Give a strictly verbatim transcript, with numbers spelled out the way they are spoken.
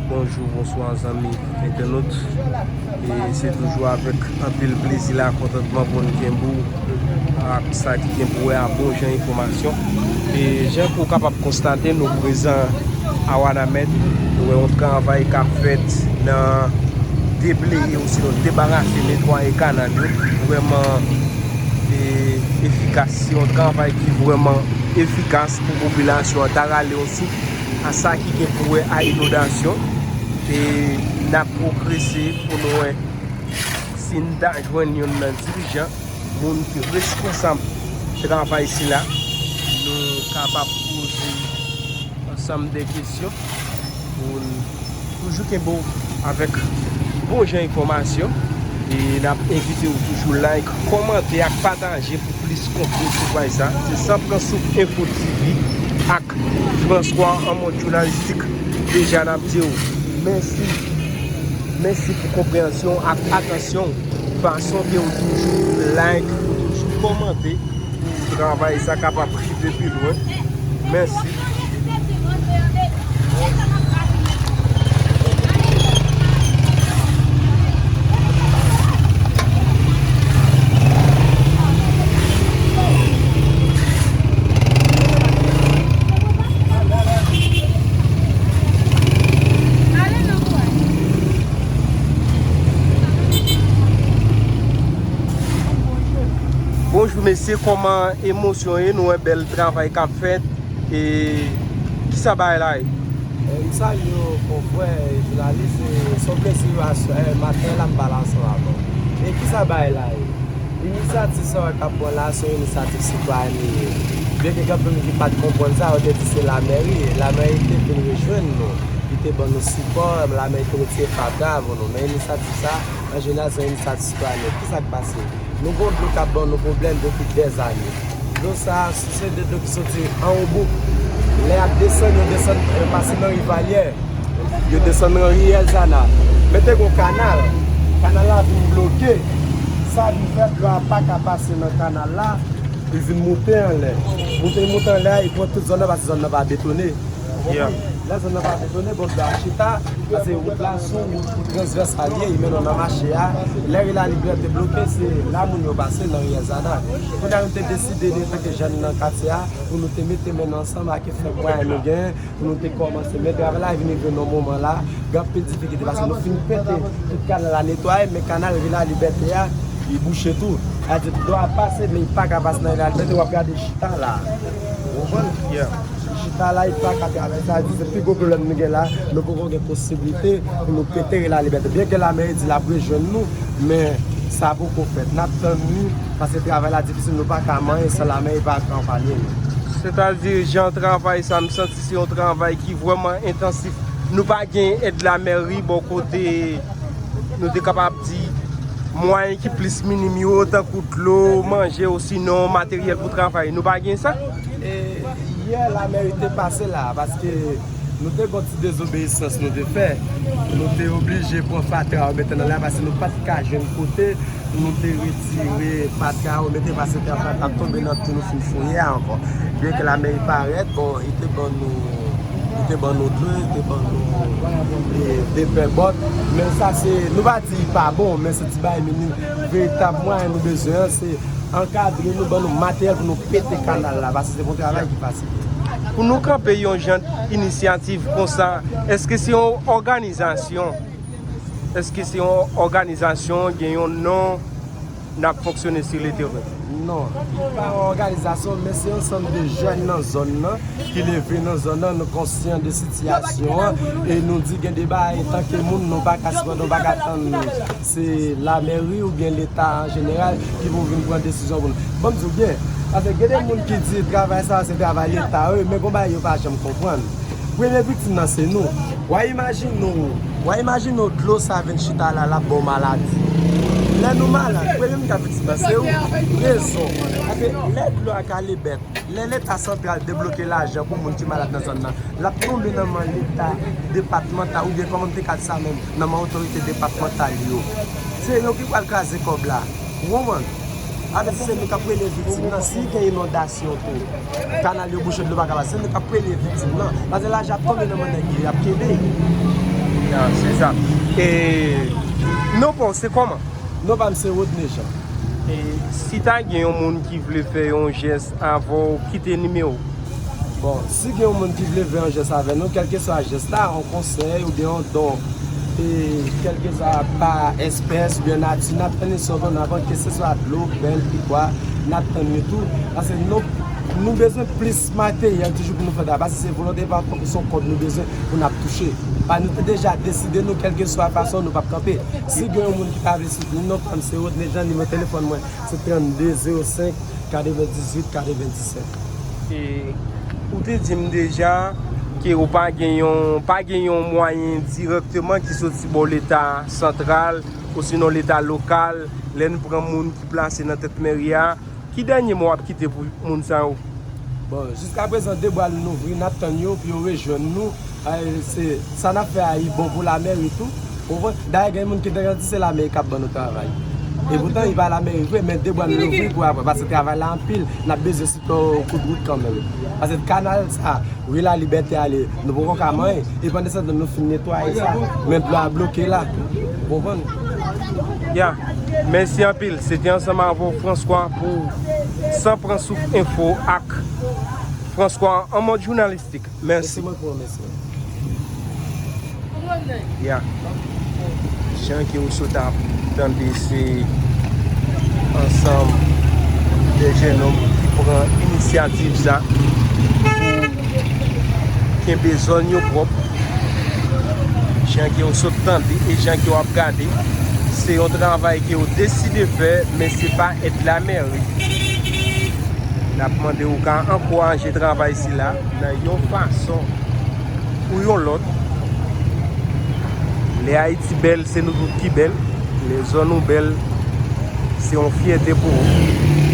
Bonjou, bonswa zanmi entènot. E se toujou avèk anpil plezi la, kontantman pou n kenbe w ak sa ki gen pou wè a bon jan enfòmasyon. E jan ke w kapab konstate, nou prezan a Wanament, nou wè yon travay k ap fèt nan debleye, osinon debarase, netwaye kanal yo. Vrèman, e, efikas. Se yon travay ki vrèman efikas pou popilasyon an. Ta rale yon souf a sa ki gen pou wè a inondasyon. E n ap pwogrese pou nou wè si n ta jwenn youn nan dirijan, moun ki responsab travay sila, nou kapab poze ansanm de kesyon pou n toujou kenbe w avèk bon jan enfòmasyon. E n ap envite w toujou like, kòmante ak pataje pou plis kontni sou paj sa. Se San Pran Souf Enfo T V ak François Amont Jounalistik. Deja n ap di w mèsi. Mèsi pou konpreyansyon ak atansyon w. Fason ke w toujou like, ou toujou kòmante pou travay sa kapab rive pi lwen. Mèsi. Bonjou mesye, kòman emosyon ye? Nou wè bèl travay k ap fèt. E kisa bagay la ye? E, m salye w, konfrè, e, jounalis, e, se yon plezi, e, maten la m pale ansanm avè w. E kisa bagay la ye? Inisyativ sa w wè k ap pran la, se yon inisyativ sitwayen li ye. Byenke gen anpil moun ki pa t konprann sa, yo te di se lamèri. Lamèri te vin rejwenn nou, li te ban nou sipò, lamèri te retire fatra pou nou. Men inisyativ sa, an jeneral, se yon inisyativ sitwayen. Kisa k pase? Nou gon dlo k ap ban nou pwoblèm depi dèzane. Dlo sa a, se de dlo ki soti anwo bouk. Lè y ap desann, yo desann, yo pase nan Rivalyè. Yo desann nan Riyèl Zana. Men te gon kanal. Kanal la vin bloke. Sa vin fè dlo a pa ka pase nan kanal la. Li vin moute anlè. Moute, moute anlè a, li pran tout zòn nan, paske zòn nan pa betone. Ou konprann? Lè zòn nan pa betone, bon, dlo a chita, paske wout la se yon wout pou transvèsal ye, li mennen w nan mache a. Lè ri Lalibète bloke, se la moun yo pase nan Riyèl Zana. Kounye a, nou te deside, nou, antanke jèn nan katye a, pou nou te mete men nou ansanm ak fòs mwayen nou genyen, pou nou te kòmanse. Men travay la vin rive nan moman la, gen anpil difikilte, paske nou fin pete tout kanal la, netwaye, men kanal ri Lalibète a, li bouche tou. Sa di dlo a pase, men li pa ka pase nan ri Lalibète, w ap gade chita la. Ou konprann? Chita la, li pa ka travèse. Sa di se pi gwo pwoblèm nou gen la, nou poko gen posiblite pou nou pete ri Lalibète. Byenke lamèri di l ap rejwenn nou, men sa poko fèt. N ap tann li, paske travay la difisil, nou pa ka manyen san lamèri pa akonpaye nou. Sètadi, jan travay sa, m santi se yon travay ki vrèman entansif. Nou pa gen èd lamèri bò kote nou te kapab di mwayen ki plis minim yo, tankou dlo, manje, osinon materyèl pou travay. Nou pa gen sa? E, yè, lamèri te pase la, paske nou te gon ti dezobeyisans nou te fè. Nou te oblije pran fatra yo mete nan la, paske nou pa t ka jwenn kote pou nou te retire fatra yo, mete, paske fatra t ap tonbe nan twou nou fin fouye a ankò. Byenke lamèri parèt, bon, li te ban nou, li te ban nou dlo, li te ban nou, e, de pè bòt. Men sa se, nou pa di li pa bon, men se ti bagay minim. Veritab mwayen nou bezwen an, se ankadre nou, ban nou materyèl pou nou pete kanal la, paske se pa yon travay ki fasil. Pou nou kanpe yon jan inisyativ konsa, èske se yon òganizasyon? Èske se yon òganizasyon, gen yon non, n ap fonksyone sou le teren? Non, li pa yon òganizasyon, men se yon ansanm de jèn nan zòn nan ki leve nan zòn nan, nou konsyan de sitiyasyon an, e nou di gen de bagay, antanke moun, nou pa ka sipòte, nou pa ka tann se lamèri oubyen Leta an jeneral ki pou vin pran desizyon pou nou. Ban m di w byen, paske gen de moun ki di travay sa a se travay Leta, wi, men gon bagay yo pa janm konprann. Premye viktim nan se nou. W a imajine w, w a imajine w dlo sa vin chita la, l ap ba w maladi. Lè nou malad, premye moun k ap viktim nan se ou. Rezon. Paske lè dlo a ka ale bèt, lè Leta santral debloke lajan pou moun ki malad nan zòn nan, l ap tonbe nan men Leta depatmantal, oubyen kòman m te ka di sa menm, nan men otorite depatmantal yo. Se yo ki pral kraze kòb la. Ou konprann? Avètise nou k ap premye viktim nan. Si gen inondasyon tou, kanal yo bouche, dlo pa ka pase, se nou k ap premye viktim nan. Paske lajan ap tonbe nan men nèg yo, y ap kenbe. Ya, se sa. E non, bon, se kòman? Non pa m se Rodney Jean. E si ta gen yon moun ki vle fè yon jès avè w, kite nimewo. Bon, si gen yon moun ki vle fè yon jès avè nou, kèlkeswa jès la, yon konsèy oubyen yon don, e kèlkeswa pa espès oubyen nati, n ap tann li sou konn avan, keseswa dlo, pèl, pikwa, n ap tann li tou. Paske nou, nou bezwen plis materyèl toujou pou nou fè travay. Paske se volonte pa fòk, se yon kòb nou bezwen pou n ap touche. Pa nou te deja deside nou, kèlkeswa fason, nou p ap kanpe. Si gen yon moun ki ta vle soutni nou, non pa m se Rodney Jean, nimewo telefòn mwen se trannde zewo senk katrevendizuit katrevendisèt. E ou te di m deja ke ou pa gen yon, pa gen yon mwayen dirèkteman ki soti bò Leta santral osinon Leta lokal, lè n pran moun ki plase nan tèt mèri a. Ki dènye mo w ap kite pou moun sa yo? Bon, jiskaprezan, de bra l louvri, n ap tann yo pou yo rejwenn nou. Ay, se, sa n ap fè a, li bon pou lamèri tou. Ou konprann? Dayè, gen moun ki te di se lamèri k ap ban nou travay. Epoutan, li pa lamèri vre, men de bra n louvri pou apre. Paske travay la anpil, n ap bezwen sipò kout wout kanmenm. Paske kanal sa, ri Lalibète ale, nou poko ka manyen. E pandan se tan, nou fin netwaye sa, men dlo a bloke la. Ou konprann? Ya, mèsi anpil. Se te ansanm avè w, François, pou San Pran Souf Enfo ak François an mòd jounalistik. Mèsi. Se mwen ki remèsye w. Ya. Jan ke w sot ap tande, se ansanm de jennonm ki pran inisyativ sa pou kenbe zòn yo pwòp. Jan ke w sot tande e jan ke w ap gade, se yon travay ke w deside fè, men se pa èd lamèri. N ap mande w ka ankouraje travay sila nan yon fason ou yon lòt. Lè Ayiti bèl, se nou tout ki bèl. Lè zòn ou bèl, se yon fyète pou ou.